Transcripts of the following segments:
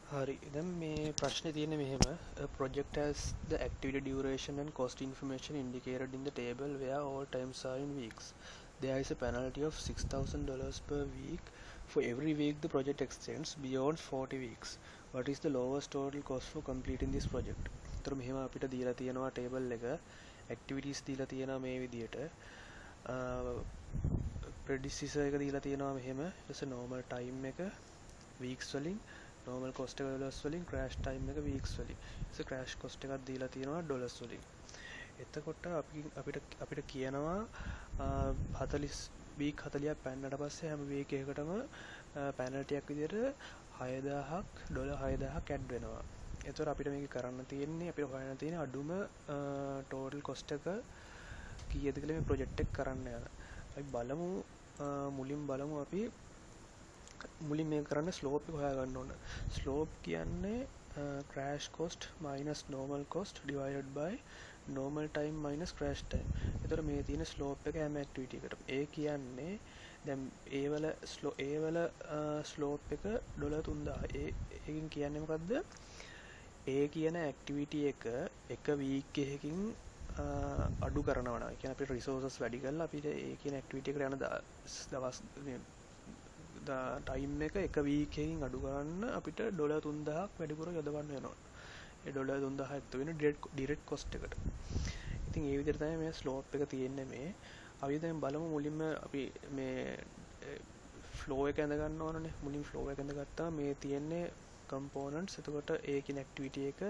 හරි, දැන් මේ ප්‍රශ්නේ තියෙන්නේ මෙහෙම. A project has the activity duration and cost information indicated in the table where all times are in weeks. There is a penalty of $6,000 per week for every week the project extends beyond 40 weeks. What is the lowest total cost for completing this project? ඒතර මෙහෙම අපිට දීලා තියෙනවා table එක, activities දීලා තියෙනවා මේ විදියට, ප්‍රෙඩිසෙසර් එක දීලා තියෙනවා මෙහෙම, ඊට පස්සේ normal time එක weeks වලින්, normal cost එක ඩොලර්ස් වලින්, crash time එක weeks වලින්, ඊට පස්සේ crash cost එකක් දීලා තියෙනවා ඩොලර්ස් වලින්. එතකොට අපි අපිට අපිට කියනවා 40 වීක් 40ක් පැන්නට පස්සේ හැම වීක් එකකටම පැනල්ටි එකක් විදියට 6000ක්, ඩොලර් 6000ක් ඇඩ් වෙනවා. එතකොට අපිට මේක කරන්න තියෙන්නේ, අපිට හොයන්න තියෙන අඩුම ටෝටල් කොස්ට් එක කීයද කියලා මේ ප්‍රොජෙක්ට් එක කරන්න යන. අපි බලමු, මුලින් බලමු, අපි මුලින් මේක කරන්න ස්ලෝප් එක හොයාගන්න ඕන. ස්ලෝප් කියන්නේ crash cost minus normal cost divided by normal time minus crash time. එතකොට මේ තියෙන ස්ලෝප් එක හැම ඇක්ටිවිටි එකකටම. ඒ කියන්නේ දැන් ඒ වල ස්ලෝ ඒ වල ස්ලෝප් එක ඩොලර් 3000. ඒ ඒකෙන් කියන්නේ මොකද්ද? ඒ කියන ඇක්ටිවිටි එක එක වීක් එකකින් අඩු කරනවා නම්, ඒ කියන්නේ අපිට රිසෝසස් වැඩි කරලා අපිට ඒ කියන ඇක්ටිවිටි එකට යන දවස් ටයිම් එක එක වීක් එකකින් අඩු කරන්න අපිට ඩොලර් 3000ක් වැඩිපුර යොදවන්න වෙනවා. ඒ ඩොලර් 3000 එකතු වෙන ඩිරෙක්ට් කොස්ට් එකට. ඉතින් ඒ විදිහට තමයි මේ ස්ලෝප් එක තියෙන්නේ මේ. අපි දැන් බලමු, මුලින්ම අපි මේ ෆ්ලෝ එක ඇඳ ගන්න ඕනනේ. මුලින් ෆ්ලෝ එක ඇඳගත්තා. මේ තියෙන්නේ කම්පෝනන්ට්ස්. එතකොට ඒ කියන ඇක්ටිවිටි එක,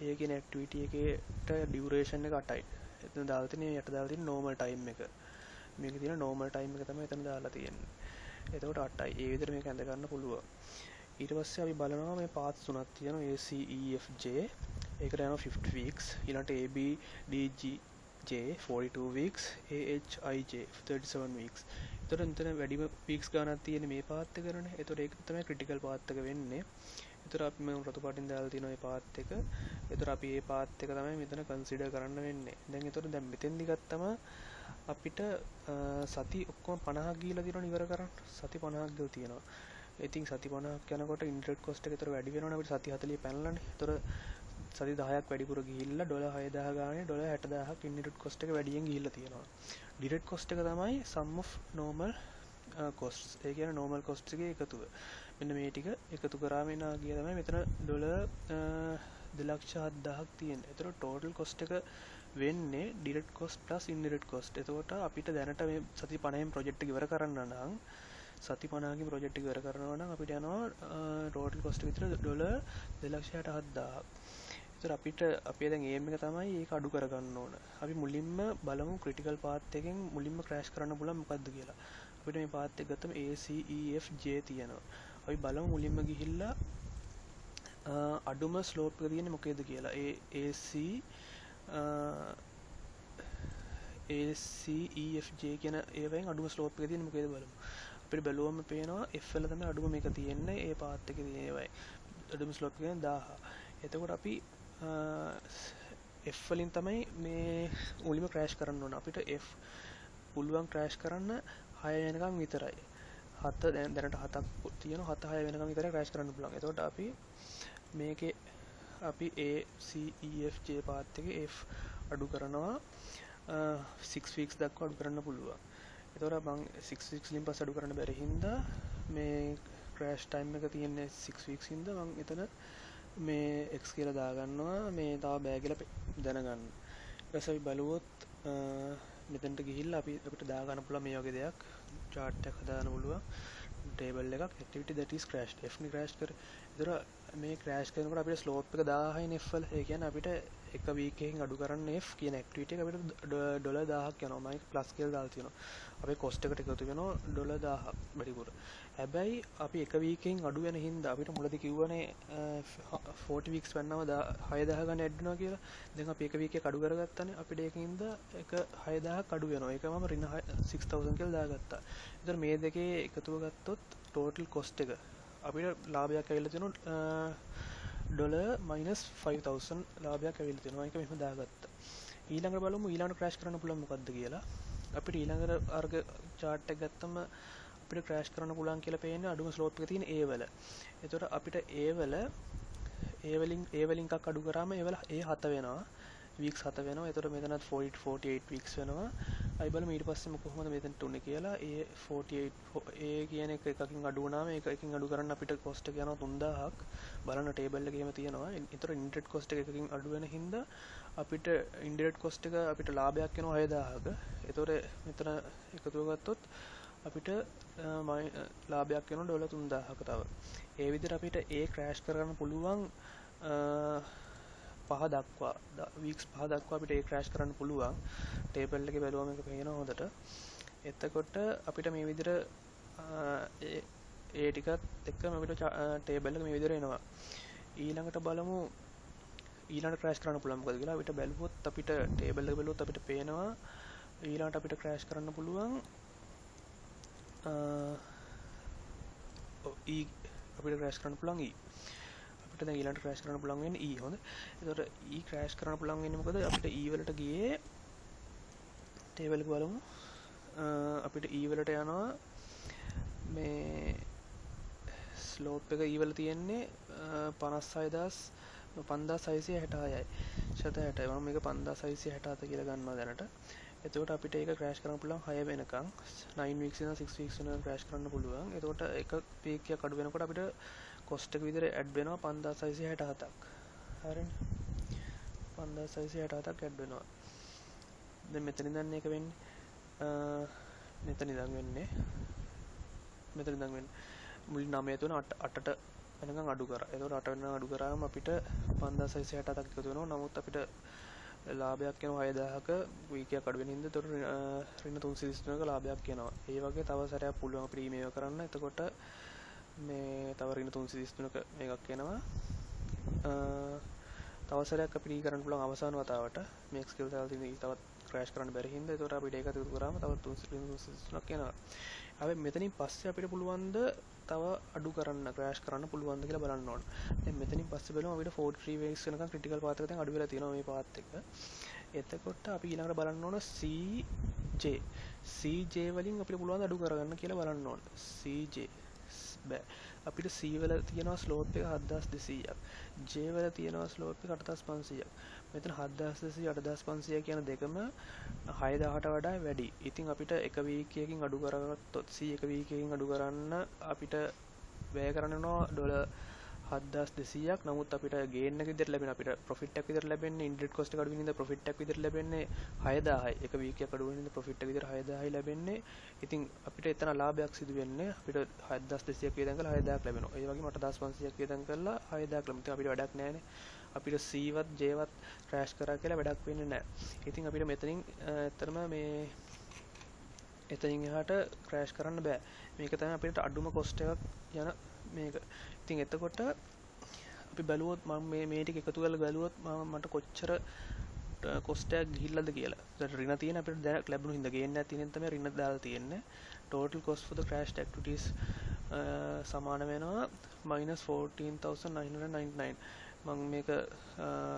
ඒ කියන ඇක්ටිවිටි එකේට ඩියුරේෂන් එක 8යි. එතන දාලා තියෙන්නේ, යට දාලා තියෙන නෝමල් ටයිම් එක. මේකේ තියෙන නෝමල් ටයිම් එක තමයි එතන දාලා තියෙන්නේ. එතකොට 8යි. ඒ විදිහට මේක ඇඳ ගන්න පුළුවන්. ඊට පස්සේ අපි බලනවා මේ පාත්ස් තුනක් තියෙනවා. A C E F J, ඒකට යනවා 50 weeks. ඊළඟට A B D G J 42 weeks, A H I J 37 weeks. එතකොට මෙතන වැඩිම weeks ගානක් තියෙන්නේ මේ පාත් එකනේ. එතකොට ඒක තමයි ක්‍රිටිකල් පාත් එක වෙන්නේ. එතකොට අපි මේ රතු පාටින් දාලා තියෙනවා මේ පාත් එක. එතකොට අපි මේ පාත් එක තමයි මෙතන කන්සිඩර් කරන්න වෙන්නේ. දැන් එතකොට දැන් මෙතෙන්දි ගත්තම අපිට සති ඔක්කොම 50ක් ගිහිලා තියෙනවනේ ඉවර කරන්න. සති 50ක් ගිහලා තියෙනවා. ඉතින් සති 50ක් යනකොට ඉන්ඩිරෙක්ට් කොස්ට් එක ඒතර වැඩි වෙනවනේ, අපිට සති 40 පැනලානේ. ඒතර සති 10ක් වැඩිපුර ගිහිල්ලා ඩොලර් 6000 ගානේ, ඩොලර් 60000ක් ඉන්ඩිරෙක්ට් කොස්ට් එක වැඩියෙන් ගිහිල්ලා තියෙනවා. ඩිරෙක්ට් කොස්ට් එක තමයි sum of normal costs. ඒ කියන්නේ normal costs එකේ එකතුව. මෙන්න මේ ටික එකතු කරාම එන ගිය තමයි මෙතන ඩොලර් 2,07,000ක් තියෙන්නේ. ඒතර ටෝටල් කොස්ට් එක වෙන්නේ direct cost plus indirect cost. එතකොට අපිට දැනට මේ සති 50න් ප්‍රොජෙක්ට් එක ඉවර කරන්න නම්, සති 50කින් ප්‍රොජෙක්ට් එක ඉවර කරනවා නම් අපිට යනවා ටෝටල් කොස්ට් එක විතර ඩොලර් 2,67,000ක්. ඒතර අපිට අපේ දැන් ඒම් එක තමයි ඒක අඩු කරගන්න ඕන. අපි මුලින්ම බලමු ක්‍රිටිකල් පාත් එකෙන් මුලින්ම ක්‍රෑෂ් කරන්න පුළුවන් මොකද්ද කියලා. අපිට මේ පාත් එක ගත්තම A C E F J තියෙනවා. අපි බලමු මුලින්ම ගිහිල්ලා අඩුම ස්ලෝප් එක තියෙන්නේ මොකේද කියලා. A A C A C E F J කියන ඒවායින් අඩුම ස්ලෝප් එක තියෙන්නේ මොකේද බලමු. අපිට බැලුවම පේනවා F වල තමයි අඩුම මේක තියෙන්නේ. ඒ පාත් එකේ තියෙන ඒවායි. අඩුම ස්ලෝප් එක කියන්නේ 1000. එතකොට අපි F වලින් තමයි මේ මුලින්ම ක්‍රෑෂ් කරන්න ඕන. අපිට F පුළුවන් ක්‍රෑෂ් කරන්න 6 වෙනකන් විතරයි. 7 දැන් දැනට 7ක් තියෙනවා. 7 6 වෙනකන් විතරයි ක්‍රෑෂ් කරන්න පුළුවන්. එතකොට අපි මේකේ අපි A C E F J පාත් එකේ F අඩු කරනවා, 6 weeks දක්වා අඩු කරන්න පුළුවන්. එතකොට මං 6 weeks වලින් පස්සේ අඩු කරන්න බැරි හින්දා, මේ ක්‍රෑෂ් ටයිම් එක තියෙන්නේ 6 weeks හින්දා, මං එතන මේ X කියලා දාගන්නවා මේ තව බෑ කියලා දැනගන්න. ඊට පස්සේ අපි බලුවොත් මෙතනට ගිහිල්ලා අපි අපිට දාගන්න පුළුවන් මේ වගේ දෙයක්, චාට් එකක් හදාගන්න පුළුවන්, ටේබල් එකක්, activity that is crashed. F නේ ක්‍රෑෂ් කරේ. ඒතර මේ ක්‍රෑෂ් කරනකොට අපිට ස්ලෝප් එක 1000යිනේ F වල. ඒ කියන්නේ අපිට එක වීක් එකකින් අඩු කරන්න F කියන ඇක්ටිවිටි එක අපිට ඩොලර් 1000ක් යනවා. මම ඒක ප්ලස් කියලා දාලා තියෙනවා. අපේ කොස්ට් එකට එකතු වෙනවා ඩොලර් 1000ක් වැඩිපුර. හැබැයි අපි එක වීක් එකකින් අඩු වෙන හින්දා, අපිට මුලදී කිව්වනේ 40 weeks වෙන්නම 6000 ගන්න ඇඩ් වෙනවා කියලා. දැන් අපි එක වීක් එකක් අඩු කරගත්තානේ. අපිට ඒකින්ද එක 6000ක් අඩු වෙනවා. ඒක මම ඍණ 6000 කියලා දාගත්තා. ඒතර මේ දෙකේ එකතුව ගත්තොත් ටෝටල් කොස්ට් එක අපිට ලාභයක් ඇවිල්ලා තියෙනවා, ඩොලර් මයිනස් 5000 ලාභයක් ඇවිල්ලා තියෙනවා. ඒක මෙහෙම දාගත්තා. ඊළඟට බලමු ඊළඟට ක්‍රෑෂ් කරන්න පුළුවන් මොකද්ද කියලා. අපිට ඊළඟට අර්ග චාට් එක ගත්තම අපිට ක්‍රෑෂ් කරන්න පුළුවන් කියලා පේන්නේ අඩුම ස්ලෝප් එක තියෙන A වල. එතකොට අපිට A වල A වලින් එකක් අඩු කරාම A වල A 7 වෙනවා. වීක්ස් 7 වෙනවා. එතකොට මෙතනත් 48 වීක්ස් වෙනවා. අපි බලමු ඊට පස්සෙම කොහොමද මෙතනට උනේ කියලා. A 48 A කියන එක එකකින් අඩු වුණාම ඒක එකකින් අඩු කරන්න අපිට කොස්ට් එක යනවා 3000ක්. බලන්න ටේබල් එකේ එහෙම තියෙනවා. එතකොට ඉන්ඩිරෙක්ට් කොස්ට් එක එකකින් අඩු වෙන හින්දා අපිට ඉන්ඩිරෙක්ට් කොස්ට් එක අපිට ලාභයක් එනවා 6000ක. එතකොට මෙතන එකතුව ගත්තොත් අපිට ලාභයක් එනවා ඩොලර් 3000ක තව. ඒ විදිහට අපිට A crash කරගන්න පුළුවන් පහ දක්වා වීක්ස් පහ දක්වා අපිට ඒ ක්‍රෑෂ් කරන්න පුළුවන්. ටේබල් එකේ බැලුවම ඒක පේනවා හොඳට. එතකොට අපිට මේ විදිහට ඒ ටිකත් එක්කම අපිට ටේබල් එක මේ විදිහට එනවා. ඊළඟට බලමු ඊළඟට ක්‍රෑෂ් කරන්න පුළුවන් මොකද කියලා. අපිට බැලුවොත් අපිට ටේබල් එක බැලුවොත් අපිට පේනවා ඊළඟට අපිට ක්‍රෑෂ් කරන්න පුළුවන් E අපිට ක්‍රෑෂ් කරන්න පුළුවන් E. අපිට දැන් ඊළඟට ක්‍රෑෂ් කරන්න පුළුවන් වෙන්නේ E. හොඳ. එතකොට E crash කරන්න පුළුවන් වෙන්නේ මොකද? අපිට E වලට ගියේ ටේබල් එක බලමු. අපිට E වලට යනවා මේ ස්ලෝප් එක E වල තියෙන්නේ 56,666යි. 160යි. මම මේක 5667 කියලා ගන්නවා දැනට. එතකොට අපිට ඒක ක්‍රෑෂ් කරන්න පුළුවන් 6 වෙනකන් 9 වීක්ස් ඉඳන් 6 වීක්ස් වෙනකන් ක්‍රෑෂ් කරන්න පුළුවන්. එතකොට එක වීක් එකක් අඩු වෙනකොට අපිට කොස්ට් එක විදිහට ඇඩ් වෙනවා 5667ක්. හරිනේ. 5667ක් ඇඩ් වෙනවා. දැන් මෙතන ඉඳන් ඒක වෙන්නේ මෙතන ඉඳන් වෙන්නේ මෙතන ඉඳන් වෙන්නේ මුලින් 9 තුන 8ට වෙනකන් අඩු කරා. එතකොට 8 වෙනකන් අඩු කරාම අපිට 5667ක් එකතු වෙනවා. නමුත් අපිට ලාභයක් එනවා 6000ක වීක් එකක් අඩු වෙන හින්දා. එතකොට ඍණ 333ක ලාභයක් එනවා. ඒ වගේ තව සැරයක් පුළුවන් අපිට ඊමේල් කරන්න. එතකොට මේ තව ඍණ 333ක මේකක් එනවා. තව සැරයක් අපිට ඊ කරන්න පුළුවන් අවසාන වතාවට. මේ ස්කිල් දාලා තියෙන ඊ තවත් ක්‍රෑෂ් කරන්න බැරි හින්දා. එතකොට අපිට ඒක එකතු කරාම තව 333ක් එනවා. හැබැයි මෙතනින් පස්සේ අපිට පුළුවන් ද තව අඩු කරන්න ක්‍රෑෂ් කරන්න පුළුවන්ද කියලා බලන්න ඕන. දැන් මෙතනින් පස්සේ බලමු අපිට 43 වීක්ස් වෙනකන් ක්‍රිටිකල් පාත් එක දැන් අඩු වෙලා තියෙනවා මේ පාත් එක. එතකොට අපි ඊළඟට බලන්න ඕන CJ. CJ වලින් අපිට පුළුවන් ද අඩු කරගන්න කියලා බලන්න ඕන. CJ බෑ. අපිට C වල තියෙනවා ස්ලෝප් එක 7200ක්. J වල තියෙනවා ස්ලෝප් එක 8500ක්. මෙතන 7200 8500 කියන දෙකම 6000ට වඩා වැඩි. ඉතින් අපිට එක වීක් එකකින් අඩු කරගත්තොත් C එක වීක් එකකින් අඩු කරන්න අපිට වැය කරන්න වෙනවා ඩොලර් 7200ක්. නමුත් අපිට ගේන් එක විදිහට ලැබෙන අපිට ප්‍රොෆිට් එකක් විදිහට ලැබෙන්නේ ඉන්ඩිරෙක්ට් කොස්ට් එක අඩු වෙන හින්දා ප්‍රොෆිට් එකක් විදිහට ලැබෙන්නේ 6000යි. එක වීක් එකක් අඩු වෙන හින්දා ප්‍රොෆිට් එක විදිහට 6000යි ලැබෙන්නේ. ඉතින් අපිට එතන ලාභයක් සිදු වෙන්නේ අපිට 7200ක් වියදම් කරලා 6000ක් ලැබෙනවා. ඒ වගේම 8500ක් වියදම් කරලා 6000ක් ලැබෙනවා. ඉතින් අපිට වැඩක් නෑනේ. අපිට C වත් J වත් ක්‍රෑෂ් කරා කියලා වැඩක් වෙන්නේ නෑ. ඉතින් අපිට මෙතනින් ඇත්තටම මේ එතනින් එහාට ක්‍රෑෂ් කරන්න බෑ. මේක තමයි අපිට අඩුම කොස්ට් එකක් යන මේක. ඉතින් එතකොට අපි බැලුවොත් මම මේ ටික එකතු කරලා බැලුවොත් මම මට කොච්චර කොස්ට් එකක් ගිහිල්ලාද කියලා. දැන් ඍණ තියෙන අපිට දැන් ලැබුණු හින්දා ගේන් එකක් තියෙන හින්දා තමයි ඍණ දාලා තියෙන්නේ. Total cost for the crashed activities සමාන වෙනවා -14,999. මම මේක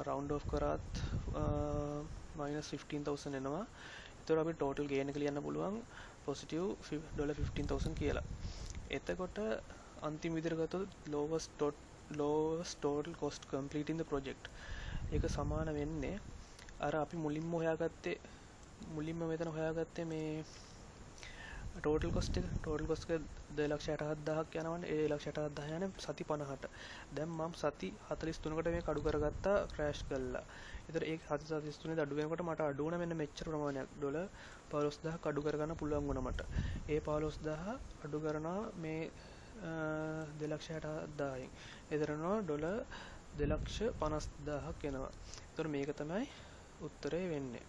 රවුන්ඩ් ඔෆ් කරාත් -15,000 එනවා. එතකොට අපිට ටෝටල් ගේන් එක ලියන්න පුළුවන් පොසිටිව් $15,000 කියලා. එතකොට අන්තිම විදිහට ගත්තොත් lowest total cost completing the project ඒක සමාන වෙන්නේ අර අපි මුලින්ම හොයාගත්තේ මුලින්ම මෙතන හොයාගත්තේ මේ ටෝටල් කොස්ට් එක. ටෝටල් කොස්ට් එක 2,67,000ක් යනවනේ. ඒ 2,67,000 යන්නේ සති 50ට. දැන් මම සති 43කට මේක අඩු කරගත්තා ක්‍රෑෂ් කළා. ඒතර ඒ සති 43 අඩු වෙනකොට මට අඩු වුණා මෙන්න මෙච්චර ප්‍රමාණයක්. ඩොලර් 15,000ක් අඩු කරගන්න පුළුවන් වුණා මට. ඒ 15,000 අඩු කරනවා මේ 2,67,000න්. ඒතර එනවා ඩොලර් 2,50,000ක් එනවා. ඒතර මේක තමයි උත්තරේ වෙන්නේ.